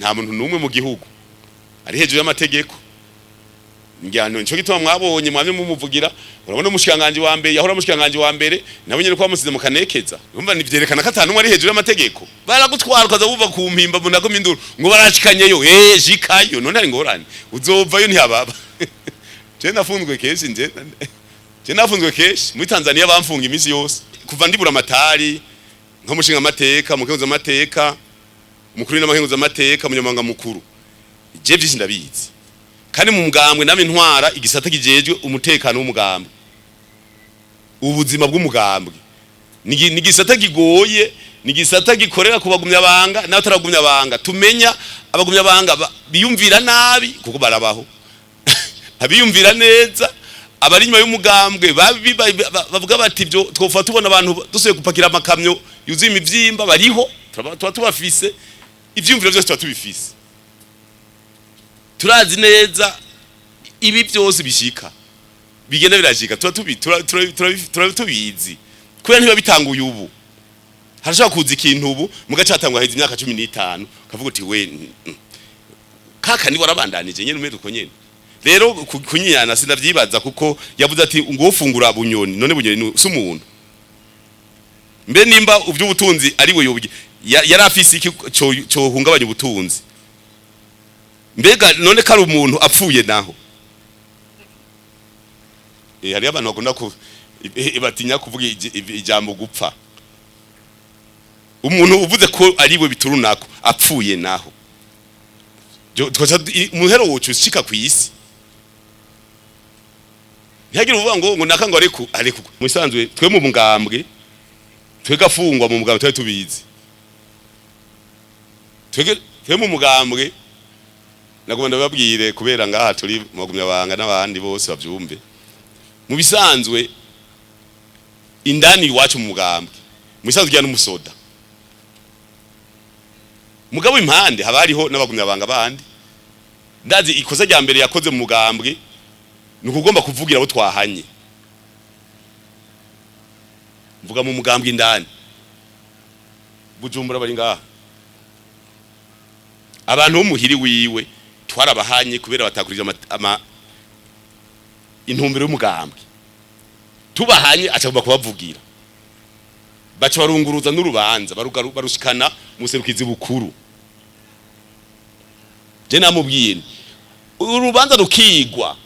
Nta muntu n'umwe mu gihugu ari hejuru y'amategeko. Njyano nico gituma mwabonye mwamye mumuvugira. Urabona umushikanganje wa mbere, yahora umushikanganje wa mbere, nabo nyene ko bamusize mu kanekeza. Urumva nivyerekana ko atanu ari hejuru y'amategeko. Baragutwara ukaza wuva ku mpimba munako minduru ngo barashikanyeyo, jikayo none ari ngorane uzovayo ntihababa. Je nafunzwe kenshi, nje je nafunzwe kenshi muri Tanzania, bamfunga iminsi yose kuva ndibura amatari nko mushinga amateka, mukenguza amateka, mukuru n'amakenguza amateka, munyamanga mukuru. Je byinshi ndabizi, kandi mu mugambwe nami ntwara igisata kijejwe umutekano w'umugambwe, ubuzima bw'umugambwe. Ni igisata kigoye, ni igisata gikorera ku bagumya banga n'abataragumya banga. Tumenya abagumya banga biyumvira nabi kuko barabaho, abiyumvira neza, abari inyuma y'umugambwe bavuga bati ibyo twofa tubona abantu dusuye gupakira amakamyo yuzuye imivyimba bariho, tuba tubafise ivyumviro byose, tuba tubifise, turazi neza ibi byose bishika, bigenda birashika, tuba tubizi kubera ntiba bitanguye ubu. Harashobora kuza ikintu ubu mugacatangwa heza imyaka 15, kavuga uti we kaka ni warabandanije nyene umeze uko nyene. Rero kunyinyana sinavyibaza, kuko yavuze ati ngo ufungura Bunyoni, none Bunyoni si umuntu? Mbe nimba uvy'ubutunzi ari we yobye, yari afise iki co hungabanya ubutunzi? Mbega none kari umuntu apfuye naho? Hariyo abantu bakunda ku batinya kuvuga ijambo gupfa. Umuntu uvuze ko ari we biturunako apfuye naho, umuhero wocu ushika kw'isi, ntihagire uvuga ngo naka ngo areku areku. Musanzwe twe mu mugambwe, twe gafungwa mu mugambwe twari tubizi. Twe mu mugambwe, nagomba ndababwire kubera ngaha turi mu bagumyabanga n'abandi bose bavyumve. Mu bisanzwe indani iwacu mu mugambwe, mu bisanzwe ujya n'umusoda, mugabo impande haba hariho n'abagumyabanga bandi. Ndazi ikosa rya mbere yakoze mu mugambwe ni ukugomba kuvugira abo twahanye. Mvuga mu mugambwe indani Bujumbura bari ngaha, abantu b'umuhiri wiwe twarabahanye kubera batakurije intumbero y'umugambwe. Tubahanye aca kubavugira, baca barunguruza n'urubanza barushikana mu serukizi bukuru. Je namubwiye urubanza rukigwa,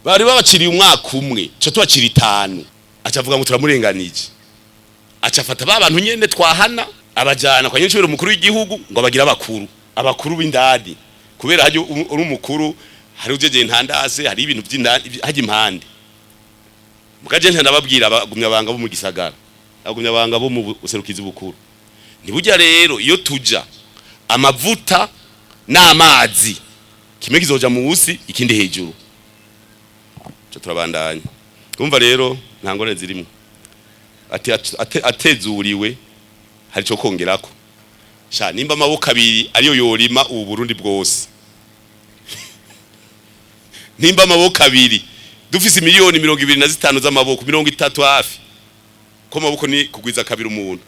bari babaciriye umwaka umwe, ca tubacira 5. Aca avuga ngo turamurenganije, aca afata ba bantu nyene twahana, abajana kwa nyene umukuru w'igihugu ngo abagira abakuru, abakuru b'indadi, kubera hajya uri umukuru hari ujeje ntandase, hari ibintu by'indani hajya impande. Mukaje ndababwira abagumya banga bo mu gisagara, abagumya banga bo mu buserukizi bukuru, ntibujya rero iyo tuja amavuta n'amazi, kimwe kizoja musi ikindi hejuru. Cyo turabandanya. Umva rero nta ngorane zirimo. Ati atezuriwe hari cyo kongerako. Sha nimba amaboko abiri ariyo yorima ubu Burundi bwose, nimba amaboko abiri dufise miliyoni 25 z'amaboko, 30 hafi, ko amaboko ni kugwiza kabiri umuntu,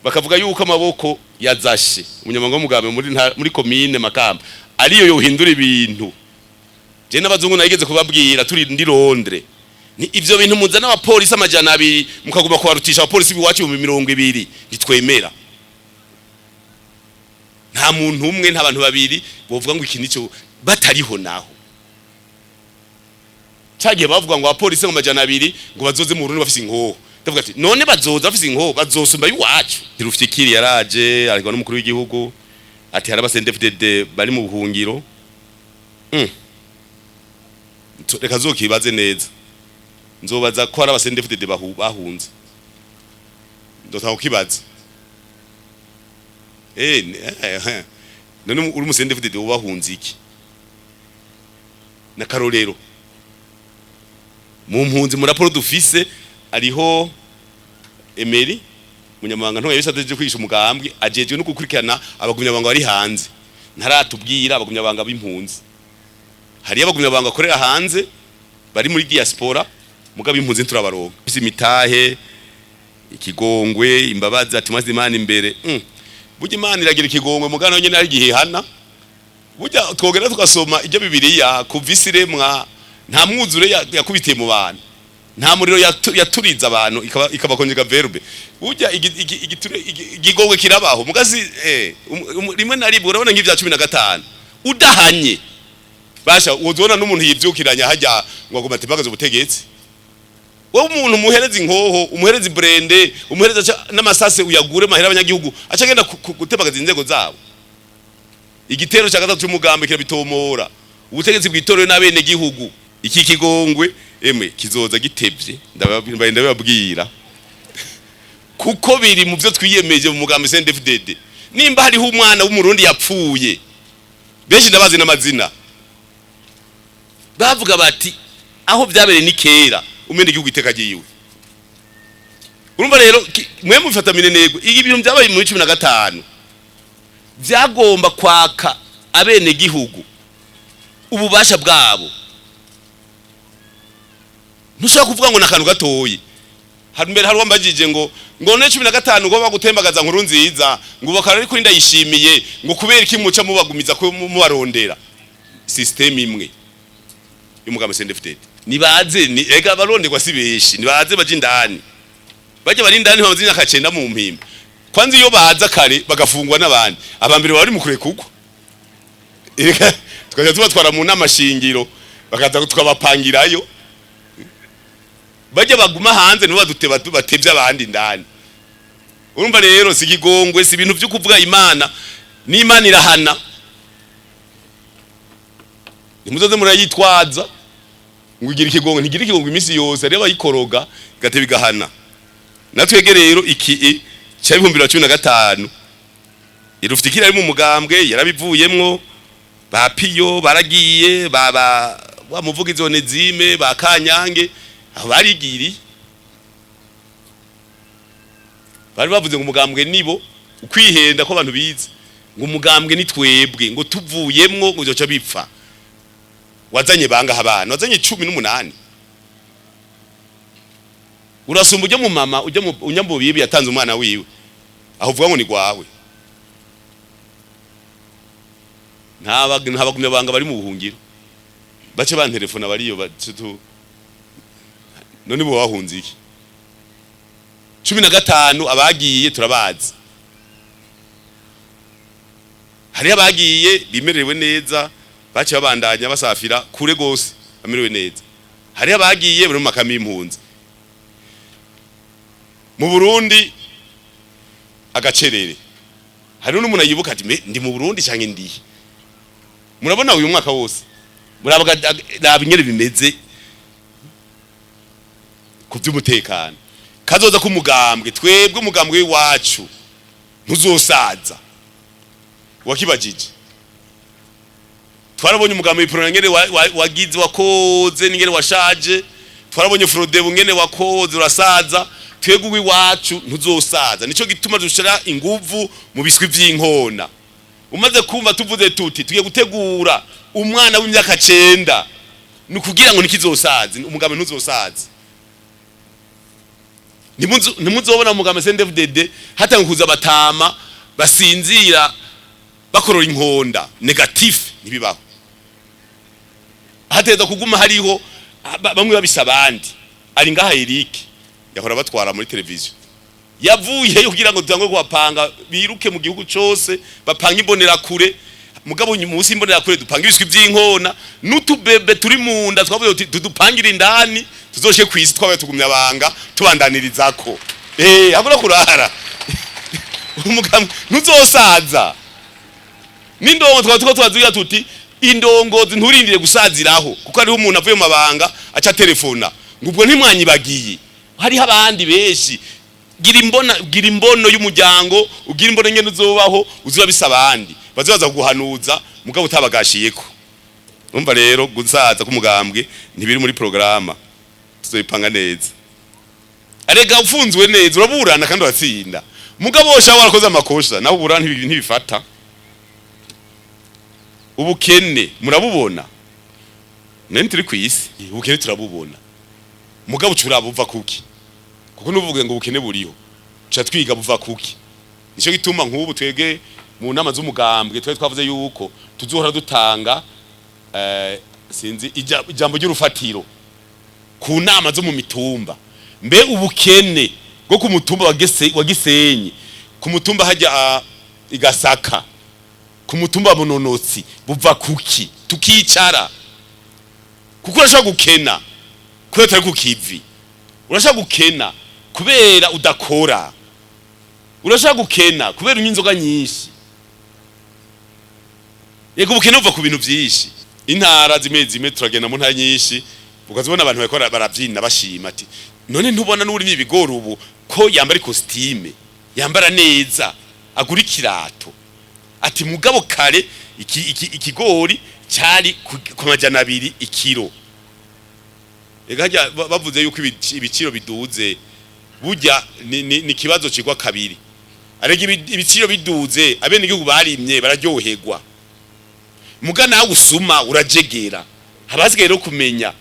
bakavuga yuko amaboko yazashe umunyamabanga w'umugambi muri komine Makamba ariyo yohindura ibintu. Je n'abazungu nageze kubabwira turi ndi Londres, ni ivyo bintu muzana abapolisi 200 mukaguma kubarutisha abapolisi biwacu 20,000, ntitwemera. Nta muntu umwe, nta bantu babiri bovuga ngo iki nico batariho. Naho cagiye bavuga ngo abapolisi ngo 200 ngo bazoze mu Burundi bafise inkoho, ndavuga ati none bazoza bafise inkoho bazosumba iwacu? Rufyikiri yaraje ariko n'umukuru w'igihugu ati hari aba CNDD-FDD bari mu buhungiro. Reka zokibaze neza, nzobaza ko hari aba CNDD-FDD bahunze, ndotanga kukibaza. None uri umu CNDD-FDD ubahunze iki? Na karorero mu mpunzi mu raporo dufise ariho Emery munyamabanga ntoya yabisate je kwigisha umugambwe, ajejwe no gukurikirana abagumyabanga bari hanze, ntaratubwira abagumyabanga b'impunzi. Hariyo abagumyabanga bakorera hanze bari muri diaspora, mugabo impunzi nturabaronka. Isi imitahe, ikigongwe, imbabazi, ati maze Imana imbere. Burya Imana iragira ikigongwe, mugana nyene ari gihehana. Burya twogera tugasoma ibyo Bibiliya, kuva isi iremwa nta mwuzure yakubitiye mu bantu, nta muriro yaturiza abantu ikabakonjega verbe. Burya igigongwe kirabaho mugazi rimwe na rimwe. Urabona nk'ivya 15 udahanye basha, uzobona n'umuntu yivyukiranya hajya ngo aguma atembagaze ubutegetsi. Wowe umuntu umuhereza inkoho, umuhereza blindé, umuhereza n'amasase, uyagure mahera abanyagihugu, aca agenda gutembagaza inzego zabo. Igitero cya gatatu cy'umugambi kirabitomora: ubutegetsi bwitorewe n'abene gihugu. Iki kigongwe emwe kizoza gitevye, ndababwira, kuko biri mu byo twiyemeje mu mugambi CNDD-FDD. Nimba hariho umwana w'Umurundi yapfuye, benshi ndabazi n'amazina, bavuga bati aho byabereye ni kera umene igihugu iteka ryiwe. Urumva rero mwe mufata minenegwe ibi bintu byabaye muri 15 byagomba kwaka abene gihugu ububasha bwabo. Ntushobora kuvuga ngo nakantu gatoyi. Hari mbere hari wambajije ngo ne 15 ngo bagutembagaza nkuru nziza, ngo bakara, ariko ndayishimiye ngo kubera iki muca mubagumiza ko mubarondera? System imwe y'umugambi CNDD-FDD, nibaze ni ega baronderwa si benshi, nibaze baje indani, bajya bari indani bamaze imyaka 9 mu mpimba. Kwanza iyo baza kare bagafungwa n'abandi, abambere bari mu kure kugwa. Ega tukaja tubatwara mu nama shingiro, bakaza tukabapangirayo. Bajya baguma hanze nibo badute batevye abandi indani. Urumva rero si ikigongwe, si ibintu byo kuvuga Imana n'Imana irahana. Ntimuzoze murayitwaza ngo igira ikigongwe. Ntigira ikigongwe iminsi yose, rero bayikoroga igateba igahana. Natwege rero iki cya 2015, Irufikira ari mu mugambwe yarabivuyemwo, ba Piyo baragiye, baba wa muvugizi Onezime, ba Kanyange, aho barigiriye bari bavuze ngo umugambwe nibo ukwihenda ko abantu bize ngo umugambwe ni twebwe, ngo tuvuyemwo ngo byoca bipfa. Wazanye bangaha abana? Wazanye 18. Urasumba ujya mu mama ujya mu unyambubibi yatanze umwana wiwe, aho uvuga ngo ni gwawe. Nta bagumya banga bari mu buhungiro bace bantelefona bariyo batu. None bo bahunze iki? 15 abagiye turabazi. Hariho abagiye bimerewe neza, bace babandanya basafira kure gose bamerewe neza. Hariho abagiye bari mu makami y'impunzi mu Burundi agacerere. Hariho n'umuntu yibuka ati: "Mbe ndi mu Burundi canke ndihe?" Murabona uyu mwaka wose muraba raba ingene bimeze ku by'umutekano. Kazoza k'umugambwe, twebwe umugambwe w'iwacu ntuzosaza. Wakibajije, twarabonye umugambi w'Iprona ngene wagize wakoze n'ingene washaje. Twarabonye Frodebu ngene wakoze urasaza. Twebwe uw'iwacu ntuzosaza. Nico gituma dushira inguvu mu biswi vy'inkona. Umaze kumva tuvuze tuti tugiye gutegura umwana w'imyaka 9, ni ukugira ngo ntikizosaze, umugambi ntuzosaze. Ntimuzobona umugambi CNDD-FDD hatanga kuza batama basinzira bakorora inkonda négatif, ntibibaho. Hateza kuguma hariho bamwe babisa abandi. Ari ngaha Eric yahora batwara muri televiziyo, yavuyeyo kugira ngo dutangwe kubapanga biruke mu gihugu cose, bapanga imbonerakure. Mugabo munsi imbonerakure dupanga ibiswi vy'inkona n'utubebe turi mu nda. Twavuye tuti tudupangire indani tuzoshe kwisi. Twabaye tugumya banga tubandaniririzako habura kurara. Umugambwe ntuzosaza n'indongo. Twaba tuko twazuya tuti indongozi nturindire gusaziraho, kuko hariho umuntu avuye mu mabanga aca telefona ngo ubwo ntimwanyibagiye. Hariho abandi benshi. Gira imbona, gira imbono y'umuryango, ugira imbono ngene uzobaho, uzoba bisa abandi bazobaza kuguhanuza mugabo utabagashiyeko. Umva rero, gusaza k'umugambwe ntibiri muri programme, tuzoyipanga neza. Arega ufunzwe neza uraburana kandi uratsinda. Mugabo wosha warakoze amakosa nawe uburana ntibifata. Ubukene murabubona nene turi kwisi, ubukene turabubona, mugabo ucura buva kuki? Kuko nuvuge ngo ubukene buriho, ca twiga buva kuki? Nico gituma nk'ubu twebwe mu nama z'umugambwe twari twavuze yuko tuzohora dutanga sinzi ijambo ry'urufatiro ku nama zo mu mitumba. Mbe ubukene bwo ku mutumba wa Gisenyi, ku mutumba hajya igasaka, ku mutumba wa Munonotsi buva kuki? Tukicara, kuko urashobora gukena kubera utari ku kivi, urashobora gukena kubera udakora, urashobora gukena kubera unywa inzoga nyinshi. Yego, ubukene buva ku bintu vyinshi. Intara zimwe zimwe turagenda mu ntara nyinshi, ukazibona abantu bariko baravyina bashima, ati none ntubona n'urimye ibigori ubu ko yambara ikositime, yambara neza, agura ikirato, ati mugabo kare ikigori cyari ku 200 ikiro. Ega harya bavuze yuko ibiciro biduze, burya ni kibazo cigwa kabiri. Arega ibiciro biduze, abenegihugu barimye bararyoherwa, muga nawe usuma urajegera. Habasigaye rero kumenya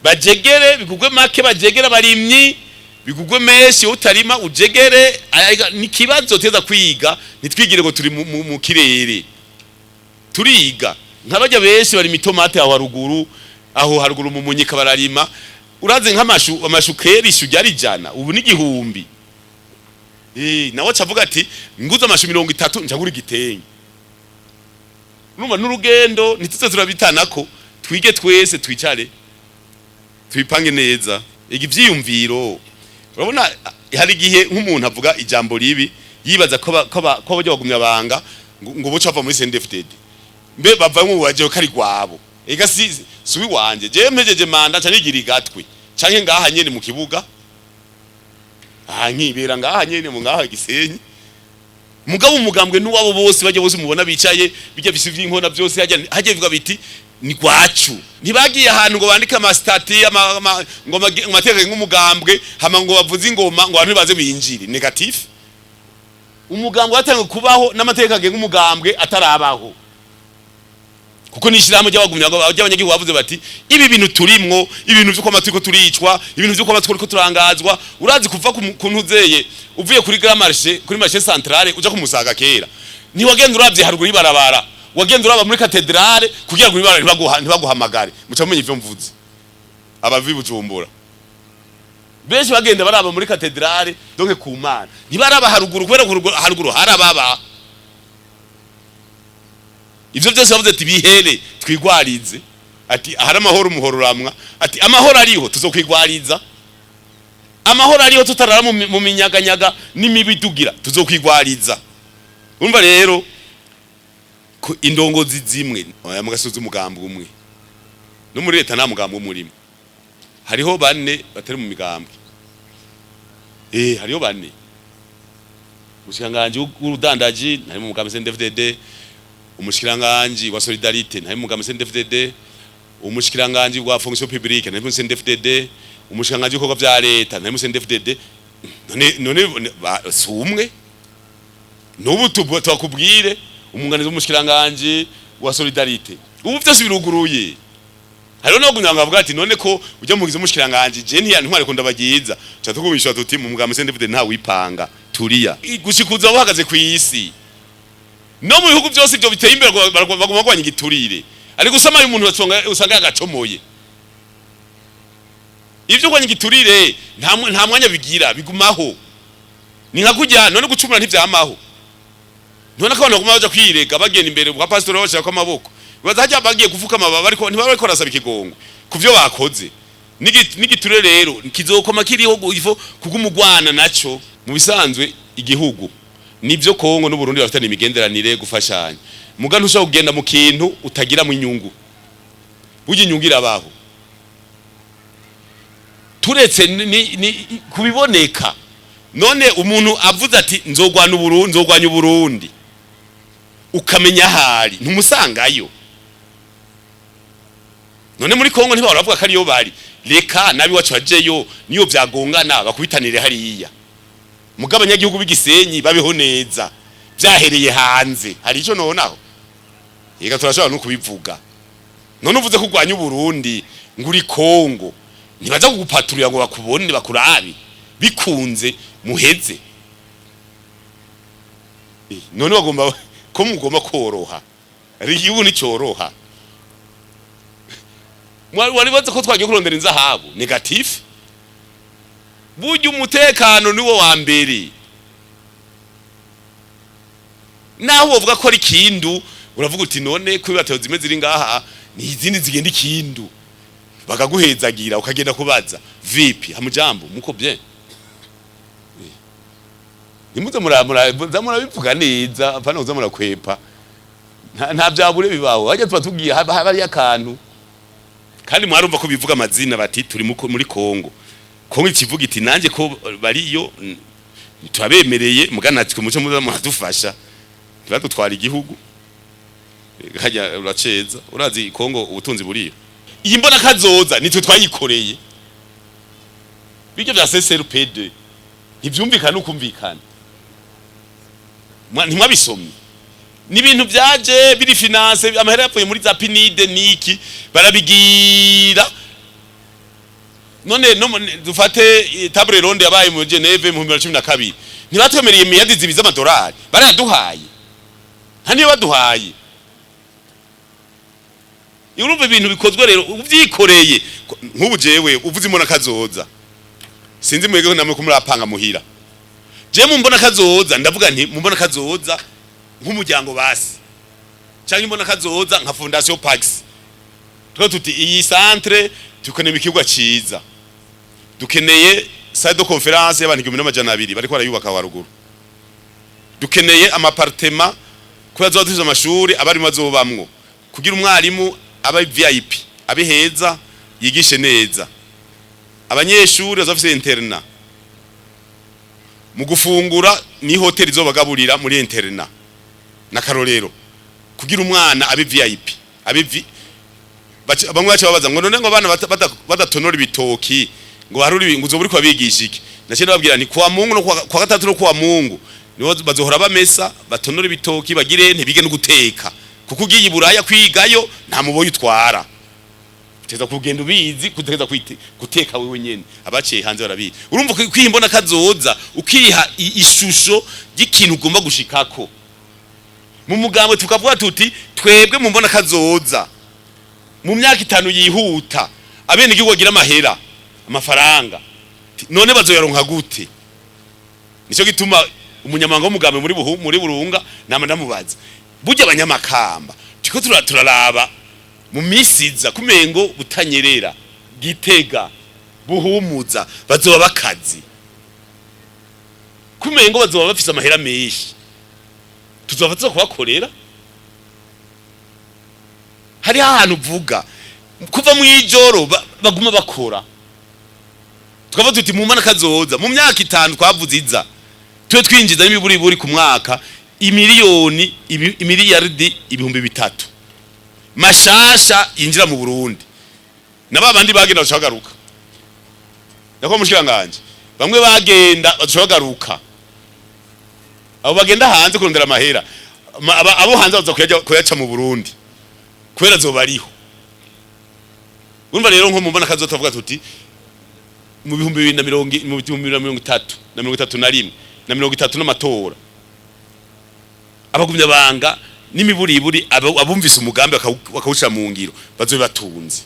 bajegere bigugwe make, bajegere abarimyi bigugwe menshi, utarima ujegere. Ni kibazo teza kwiga, ntitwigire ngo turi mu kirere. Turiga nk'abajya benshi bari imitomate aho haruguru, aho haruguru mu Munyika bararima. Uraze nk'amashu, amashu kera ishu ryari 100, ubu ni 1000. Nawe acavuga ati nguze amashu 30 njagura igitenge. Urumva n'urugendo ntituze turabitanako, twige twese, twicare tubipange neza. Igi ivyiyumviro, urabona hari igihe nk'umuntu avuga ijambo ribi yibaza ko bajya bagumya banga ngo buca bava muri CNDD-FDD, mbe bavamwo baje ko ari gwabo. Ega si wanje, je mpejeje manda nca nigira igatwe canke ngaha nyene mu kibuga, aha nkibera ngaha nyene mu ngaha Gisenyi. Mugabo umugambwe n'uwabo bose, bajya bose mubona bicaye bijya bisi vy'inkona byose, hajya bivuga biti ni gwacu. Ntibagiye ahantu ngo bandike ama statuts ngo amategeko nk'umugambwe, hama ngo bavuze ingoma ngo abantu baze binjire négatif. Umugambwe watangiye kubaho n'amategeko agenga umugambwe atarabaho, kuko n'ishirahamwe ry'abagumya ry'abanyagihugu bavuze bati ibi bintu turimwo, ibintu vy'uko amatwi ko turicwa, ibintu vy'uko amatwi ko turangazwa. Urazi kuva ku ntuzeye uvuye kuri Grand Marché, kuri marché centrale, uja kumusaga kera, ntiwagenda uravye haruguru y'ibarabara, wagenda uraba muri cathédrale kugira ngo ibarabara ntibaguhamagare. Muca mumenya ivyo mvuze. Abavi Bujumbura benshi bagenda baraba muri cathédrale, donc ku Mana, ntibaraba haruguru kubera ko haruguru harababa. Ivyo byose bavuze ati bihere twigwarize, ati ahari amahoro umuhoro uramwa, ati amahoro ariho tuzokwigwariza, amahoro ariho tutarara mu minyaganyaga n'imibidugira tuzokwigwariza. Urumva rero ko indongozi zimwe oya mugasuza umugambi umwe, no muri leta nta mugambi umurimo. Hariho bane batari mu migambwe, hariho bane: umushikiranganji w'ubudandaji ntari mu mugambi CNDD-FDD, umushikiranganji wa solidarité ntari mu mugambi CNDD-FDD, umushikiranganji wa fonction publique ntari mu CNDD-FDD, umushikiranganji w'ibikorwa vya leta ntari mu CNDD-FDD. None si umwe n'ubu tubakubwire umwunganizi w'umushikiranganji wa solidarité. Ubu vyose biruguruye. Hariho n'abagumya bavuga ati none ko ujya mugize umushikiranganji, je ntiya ntware ko ndabagiza ca tukubishwa tuti mu mugambi CNDD-FDD nta wipanga turiya gushikuza bahagaze ku isi no mu bihugu byose ibyo biteye imbere baguma bagwanya igiturire. Ariko usamaye umuntu usanga yagacomoye. Ivyo kurwanya igiturire nta mwanya bigira, bigumaho. Ni nka kurya none gucumura ntivyamaho. None ko abantu baguma baja kwirega, bagenda imbere kwa pastor bashaka amaboko, baza bagiye gufukama, bariko ntibaba bariko barasaba ikigongo ku vyo bakoze. N'igiturire rero kizokoma kiriho ifo kugumugwana naco. Mu bisanzwe igihugu nivyo, Kongo n'Uburundi bafitanye imigenderanire, gufashanya, muga ntushobora kugenda mu kintu utagiramo inyungu. Burya inyungu irabaho, turetse ni kubiboneka. None umuntu avuze ati nzogwana Uburundi, nzogwanya Uburundi, ukamenya ahari ntumusangayo. None muri Kongo ntibahora bavuga ko ariyo bari? Reka nabi wacu bajeyo, niyo vyagongana bakubitanire hariya, mugabo abanyagihugu b'igisenyi babeho neza. Vyahereye hanze hari ico nonaho, yega turashobora no kubivuga. None uvuze ko urwanya Uburundi ngo uri Kongo, ntibaza kugupaturira ngo bakubone bakurabe bikunze muheze. None bagomba ko mugomba koroha, ari igihugu nticyoroha. Wari bazi ko twagiye kurondera inzahabu négatif. Burya umutekano niwo wa mbere. Naho wovuga ko ari Kindu, uravuga uti: "None ko ibibatero zimwe ziri ngaha, ni izindi zigenda Ikindu?" Bakaguhezagira, ukagenda kubaza: "Vipi, hamujambo, muko bien?" Nimuze mura murabivuga neza, apana kuza murakwepa. Nta byabure bibaho. Hajya tuba tugiye haba haba akantu, kandi mwarumva ko bivuga amazina, bati: "Turi muri Kongo." Kongo ikivuga iti: "Nanjye ko bariyo, turabemereye, mugana twe muco muza muradufasha ntibadutwara igihugu." Hajya uraceza, urazi Kongo ubutunzi buriyo. Iyi mbona kazoza nitwe twayikoreye. Bijya bya CCRPD ntivyumvikana ukumvikana. Ntimwabisomye? Ni ibintu byaje biri financé, amahera yapfuye muri za PNUD niki, barabigira. None no dufate table ronde yabaye mu Geneve mu 2012, ntibatwemereye miliyardi 2 z'amadolari? Barayaduhaye? Nta niyo baduhaye. Urumva ibintu bikozwe rero uvyikoreye. Nk'ubu jewe uvuze imbona kazoza, sinzi mwege namwe ko murapanga muhira. Je mu mbona kazoza ndavuga nti mu mbona kazoza nk'umuryango basi, cyangwa imbona kazoza nka Fondation Pax, twe tuti iyi centre tukeneye ikibuga ciza, dukeneye salle de conférence y'abantu 1200, bariko barayubaka waruguru, dukeneye ama appartements kubera zoba dufise amashuri, abarimu bazobamwo, kugira umwarimu abe VIP, abe heza, yigishe neza, abanyeshuri bazofise internat, mu gufungura ni hoteli izobagaburira muri internat n'akarorero, kugira umwana abe VIP, abe bamwe baca babaza ngo: "None ngo abana badatonora ibitoki, ngo haruri, ngo uzoba uriko abigisha iki?" Naciye ndababwira nti kuwa Mungu no kuwa gatatu no kuwa Mungu niho bazohora bamesa, batonora ibitoki, bagire ntibige no guteka, kuko ugiye i Buraya kwigayo nta muboyi utwara, uteza kugenda ubizi kutegeza guteka wewe nyene. Abaciye hanze barabizi. Urumva ko kwimbona kazoza, ukiha ishusho y'ikintu ugomba gushikako. Mu mugambwe tukavuga tuti: "Twebwe mu mbona kazoza, mu myaka 5 yihuta, abene igihugu bagira amahera, amafaranga." None bazoyaronka gute? Nico gituma umunyamabanga w'umugambi muri buhu, muri Burunga, nama ndamubaza: "Burya abanyamakamba turiko turaraba mu misi iza kumengo Butanyerera, Gitega, Buhumuza bazoba bakazi, kumengo bazoba bafise amahera menshi, tuzoba tuza kubakorera?" Hariho ahantu uvuga kuva mu ijoro baguma bakora. Tukavuga tuti mu mana kazoza mu myaka 5 twavuze iza, tube twinjiza n'imiburiburi ku mwaka imiliyoni imiliyaridi 3000 mashasha yinjira mu Burundi. Na ba bandi bagenda baca bagaruka, nako mushikiranganje, bamwe bagenda baca bagaruka, abo bagenda hanze kurondera amahera. Abo hanze baza kuyaca mu Burundi kubera zoba ariho. Urumva rero, nko mu mbona kazoza tuvuga tuti mu bihumbi bibiri na mirongo mu 2030 na 31 na 30 n'amatora, abagumya banga n'imiburiburi abumvise umugambi bakawushira mu ngiro bazobe batunze.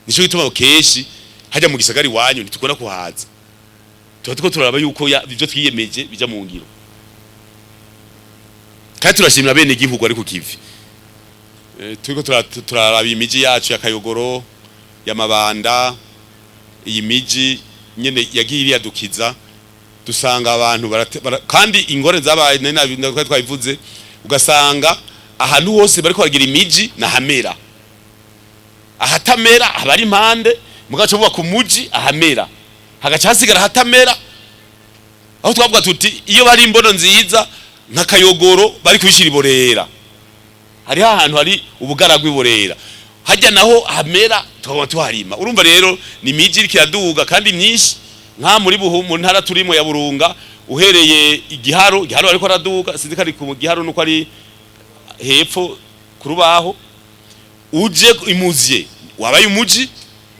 Nico gituma kenshi hajya mu gisagara iwanyu ntitukunda kuhaza, tuba turiko turaraba yuko ivyo twiyemeje bija mu ngiro. Kandi turashimira bene igihugu ari ku kivi. Turiko turaraba imiji yacu ya Kayogoro, ya Mabanda, iyi miji nyene yagiye iriyadukiza, dusanga abantu kandi ingorane zabaye nari twari twabivuze, ugasanga ahantu hose bariko baragira imiji nahamera, ahatamera haba ari impande, mugaca bubaka umuji ahamera, hagaca hasigara ahatamera. Aho twavuga tuti iyo bari imbono nziza nka Kayogoro bari kubishira iborera, hariho ahantu hari ubugaragwa iborera, hajya naho hamera tukaba tuharima. Urumva rero ni imiji iriko iraduga kandi myinshi, nka muri buhu mu ntara turimo ya Burunga, uhereye Igiharo, Igiharo ariko araduga, sinzi ko ari ku Giharo nuko ari hepfo ku rubaho, uje imuzye wabaye umuji,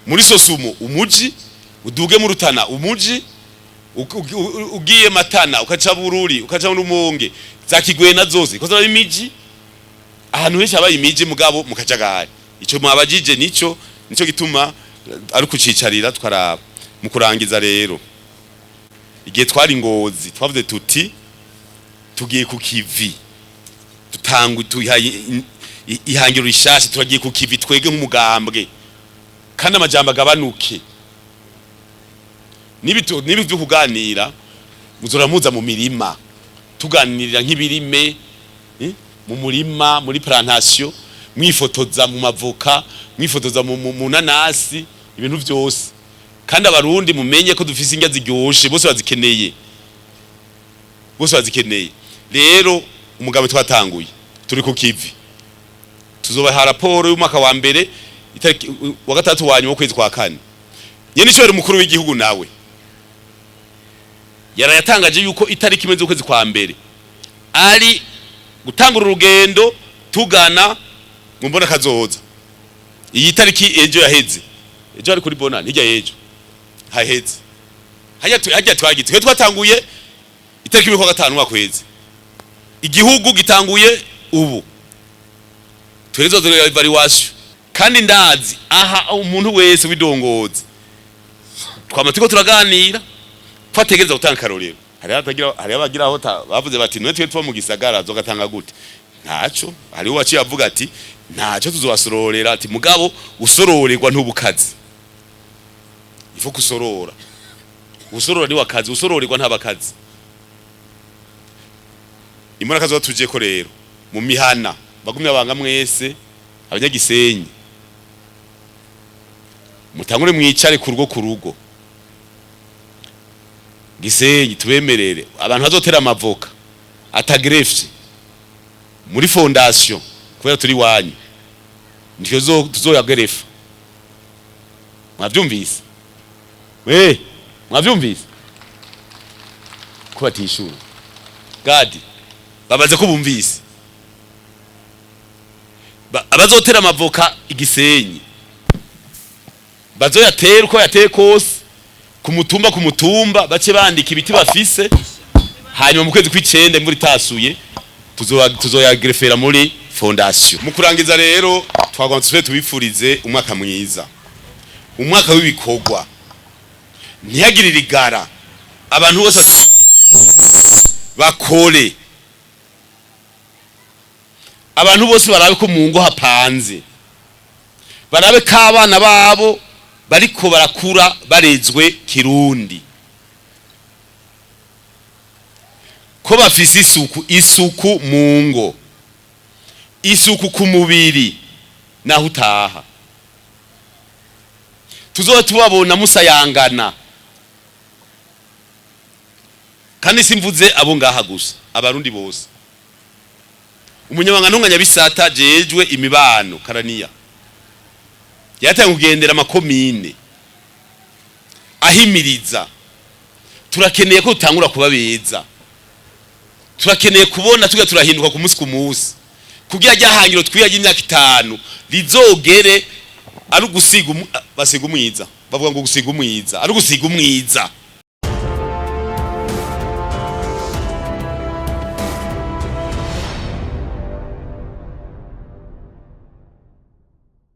muri Sosumo umuji, uduge mu Rutana umuji. Ugiye Matana, ukaca Bururi, ukaca Rumonge, za Kigwena zose ko zaba imiji. Ahantu henshi habaye imiji, mugabo mu kajagari. Ico mwabajije nico gituma ari kucicarira twaraba. Mu kurangiza rero, igihe twari Ngozi twavuze tuti tugiye ku kivi, dutangu tuhaye ihangiro rishasha, turagiye ku kivi twege nk'umugambwe, kandi amajambo agabanuke. Nibi byo kuganira, muzora muza mu mirima tuganirira nk'ibirime, mu murima, muri plantation, mwifotoza mu mavoka, mwifotoza mu nanasi, ibintu byose. Kandi Abarundi mumenye ko dufise indya ziryoshe, bose bazikeneye, bose bazikeneye. Rero umugabo twatanguye, turi ku kivi, tuzobaha raporo y'umwaka wa mbere itariki wa gatatu wa nyuma w'ukwezi kwa kane. Nyene icyo mukuru w'igihugu nawe yarayatangaje yuko itariki 1 z'ukwezi kwa mbere ari gutangura urugendo tugana mu mbona kazoza. Iyi tariki ejo yaheze, ejo ari kuri bona hirya y'ejo haheze, hajya twagize twe twatanguye itariki 1 kwa gatanu umwaka uheze. Igihugu gitanguye ubu, twerezo évaluation. Kandi ndazi aha umuntu wese w'idongozi twama turiko turaganira twategereza gutanga akarorero. Hari abatagira, hari abagira aho bavuze bati: "None twe tuba mu gisagara zogatanga gute?" Ntaco. Hariho waciye avuga ati: "Ntaco, tuzobasororera." Ati: "Mugabo usororerwa ntubukazi ifo kusorora, usorora ni wakazi, usororerwa ntabakazi." Imona kazoba tuje ko rero mu mihana, bagumye abanga mwese abanyagisenyi, mutangure mwicare ku rugo ku rugo. Gisenyi tubemerere abantu bazotera amavoka atagreffe muri fondation, kubera turi wanyu nitwe tuzoyagerefa. Mwavyumvise? We mwavyumvise ko batishura gadi babaze ko bumvise? Abazotera amavoka igisenyi bazoyatera uko yateye kose, ku mutumba ku mutumba, bace bandika ibiti bafise. Hanyuma mu kwezi kw'icenda imvura itasuye tuzoyagrefera muri fondation. Mu kurangiza rero, twagomba tusubire tubifurize umwaka mwiza, umwaka w'ibikorwa. Ntihagire igara, abantu bose bakore, abantu bose barabe ko mu ngo hapanze, barabe ko abana babo bariko barakura barezwe kirundi, ko bafise isuku, isuku mu ngo, isuku ku mubiri naho utaha. Tuzoba tubabona musayangana. Kandi simvuze abo ngaha gusa, Abarundi bose. Umunyamabanga ntunganyabisata jejwe imibano karaniya yatangiye kugendera amakomine ahimiriza. Turakeneye ko dutangura kuba beza, turakeneye kubona tuga turahinduka ku munsi ku munsi, kugira ryahangiro twihaye imyaka 5 rizogere ari ugusiga basiga umwiza. Bavuga ngo gusiga umwiza ari ugusiga umwiza.